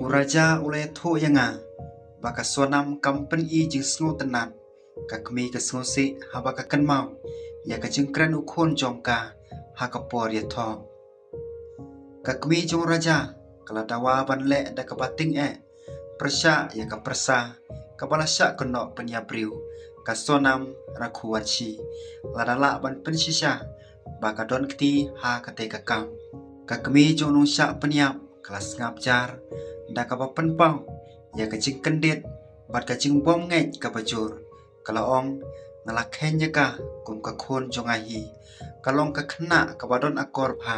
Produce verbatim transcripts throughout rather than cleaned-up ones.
U Raja u la ïathuh ïa nga ba ka Sonam kam pyni jingsngewtynnat. Ka kmie ka sngewsih haba ka kynmaw ïa ka jingkren u khun jong ka ha ka por ïathoh. Ka kmie jong u Raja ka la dawa ban leh da kaba tyngeh pyrshah ïa ka pyrsa kaba la shah kynnoh pynïap briew ka Sonam Raghuvanshi, lada lah ban pynshisha ba ka don kti ha katei ka kam. Ka kmie jong u nongshah pynïap ka la sngap jar da kaba pynpaw ïa ka jingkyndit bad ka jingbymngeit kaba jur. Ka la ong, nga la kheiñ ïa ka kum ka khun jong nga hi. Ka long ka khynnah kaba don akor bha.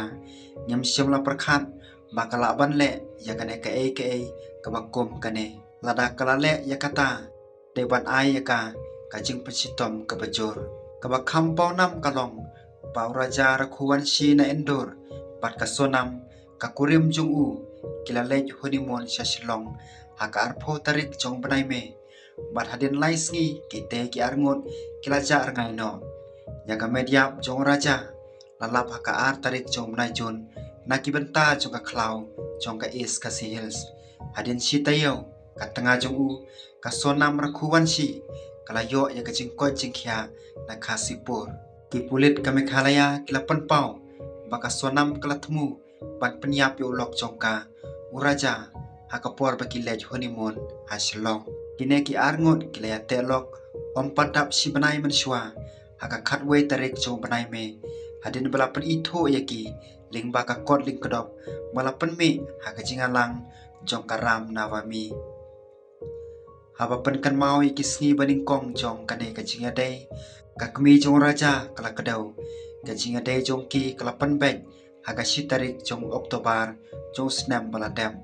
Ngim shym la pyrkhat ba ka lah ban leh ïa kane kaei kaei kaba kum kane. Lada ka la leh ïa kata, dei ban ai ïa ka ka jingpynshitom kaba jur. Kaba kham pawnam ka long ba u Raja Raghuvanshi na Indore bad ka Sonam ka kurim jong u ki la leit honeymoon sha Shillong ha ka arphew tarik jong bnai May. Bad hadien lai sngi kitei ki arngut ki la jah rngai noh. Ïa ka met ïap jong u Raja la lap ha ka ar tarik jong bnai June na ki bynta jong ka khlaw jong ka East Khasi Hills. Hadien shi taïew ka tnga jong u, ka Sonam Raghuvanshi ka la ïoh ïa ka jingkoit jingkhiah na Khasipur. Ki pulit ka Meghalaya ki la pynpaw ba ka Sonam ka la thmu ban pynïap ïa u lok jong ka, u Raja, ha ka por ba ki leit honeymoon ha Shillong. Kine ki arngut ki la ïateh lok ym pat dap shi bnai mynshuwa, ha ka khatwei tarik jong bnai May, hadien ba la pynithuh ïa ki lyngba ka kot lyngkdop ba la pynmih ha ka jingïalang jong ka Ram Navami. Haba pynkynmaw ïa ki sngi ba nyngkong jong kane ka jingïadei, ka kmie jong u Raja ka la kdew. Ka jingïadei jong ki ka la pynbeit ha ka shi tarik jong October jong u snem ba la dep.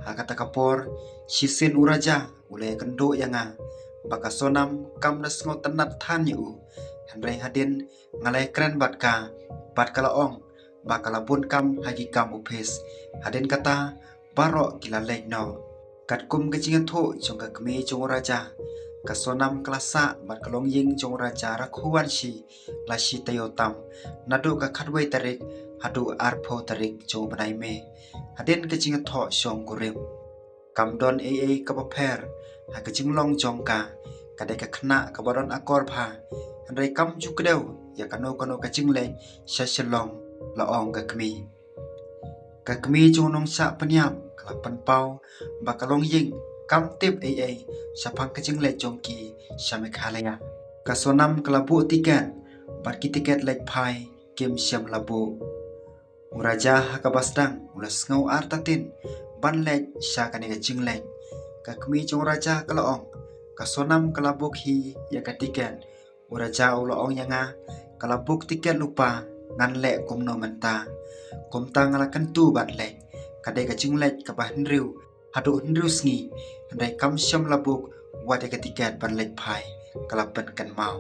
Ha kata ka por, shisien u Raja u la ïakynduh ïa nga ba ka Sonam kam da sngewtynnat than ïa u. Hynrei hadien nga la ïakren bad ka, bad ka la ong ba ka la bun kam ha ki kam ophis. Hadien kata baroh ki la leit noh. Katkum ka jingïathuh jong ka kmie jong u Raja, ka Sonam ka la sah bad ka longïing jong u Raja Raghuvanshi la shi taïew tam, naduh ka khatwei tarik haduh arphew tarik jong bnai May. Hadien ka jingïathoh shongkurim, kam don ei ei kaba pher ha ka jinglong jong ka. Ka dei ka khynnah kaba don akor bha, hynrei kam ju kdew ïa kano kano ka jingleit sha Shillong, la ong ka kmie. Ka kmie jong u nongshah pynïap ka la pynpaw ba ka longïing kam tip ei ei shaphang ka jingleit jong ki sha Meghalaya. Ka Sonam ka la buh tiket, bad ki tiket leit phai kim shym la buh. U Raja ha kaba sdang u la sngew artatien ban leit sha kane ka jingleit. Ka kmie jong u Raja ka la ong, ka Sonam ka la book hi ïa ka tiket. U Raja u la ong ïa nga, ka la book tiket lypa, ngan leh kumno mynta? Kumta nga la kyntu ban leit. Ka dei ka jingleit kaba hynriew haduh hynriew sngi, hynrei kam shym la book wat ïa ka tiket ban leit phai, ka la pynkynmaw.